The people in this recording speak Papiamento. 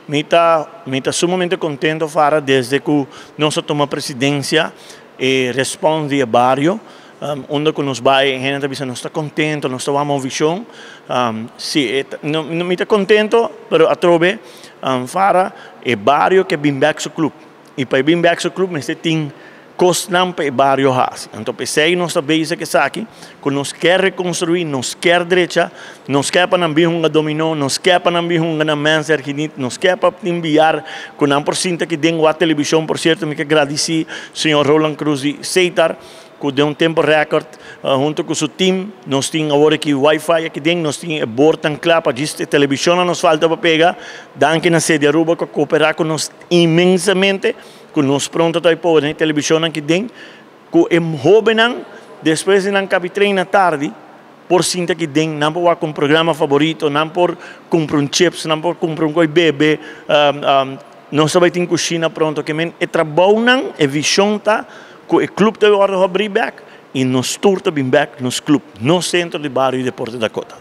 Mi ta sumamente contento, Fara, desde cu nos a tuma presidencia e responde di bario, unda cu nos bay, hende ta bisa nos ta contento, nos ta un vision. Si, no, no, mi ta contento, pero atrobe, Fara, e bario kier bin back su club. Y pa bin back su club, mester tin cosnan pa e bario hasi. Anto, p'esey nos ta bezig aki, cu nos kier reconstrui, nos kier drecha, nos kier pa nan bin hunga domino, nos kier pa nan bin hunga na menser, nos kier pa envia cu nan por sinta aki den television. Por cierto, mi kier gradici señor Roland Cruz di Seitar, cu den un tempo record, hunto cu su team, nos tin awor aki wifi aki den, nos tin bord cla pa television, nos falta pa pega. Danki na Sede Aruba cu a coopera cu nos inmensamente, cu nos pronto ta por television aki den, cu e hobennan, despues di nan caba train tardi, por sinta aki den, nan por wak un programa favorito, nan por cumpra un chips, nan por cumpra un coy bebe, nos tambe tin cushina pronto, kiermen e trabou, e vision ta, cu e club ta wordo habri back, y nos tur ta bin back nos club, nos Centro di Bario y Deporte Dakota.